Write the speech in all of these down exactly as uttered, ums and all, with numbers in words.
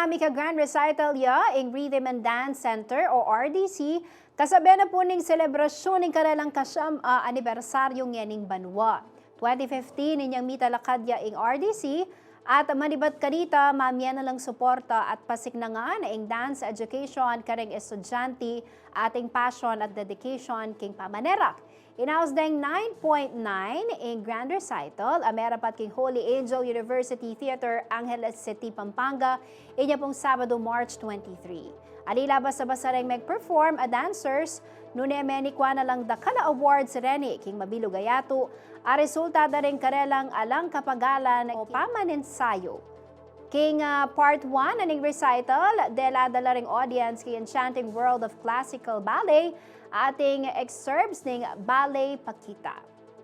Mika-grand recital ya ing Rhythm and Dance Center o R D C, kasabe na pu ning selebrasyun ning karelang kasyam a anibersaryu ngening banua. Twenty fifteen inyang mitalakad ya ing R D C, at manibat kanita mamie na lang suporta at pasiknangan ing dance education kareng estudyante, ating passion at dedication king pamanerak. Inaus deng nine point nine ing grand recital a merapat king Holy Angel University Theater, Angeles City, Pampanga, inya pung Sabado, March twenty-three. Alila basta-basta reng meg-perform a dancers, nune menikwa na lang dakal a awards reni king mabilug a yatu a resulta da ring karelang alang kapagalan o pamaninsayu. King, ah, part one na ning recital, dela da la ring audience king Enchanting World of Classical Ballet, ating excerpts ning Ballet Paquita.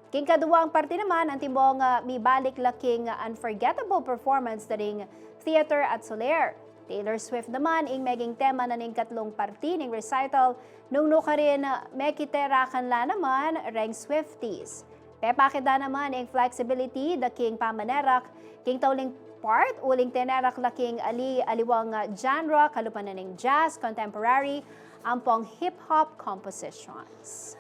King kaduang parti naman, antimo nga mibalik la king unforgettable performance da ring Theater at Soler. Taylor Swift naman ing meging tema na ning katlung parti ning recital, nung nukarin mekiterakan la naman reng Swifties. Pepakit da naman ing flexibility da king pamanerak king tauling part, uling tenerak la king ali-aliwang, ah, genre, kalupa na ning jazz, contemporary, ampong hip-hop compositions.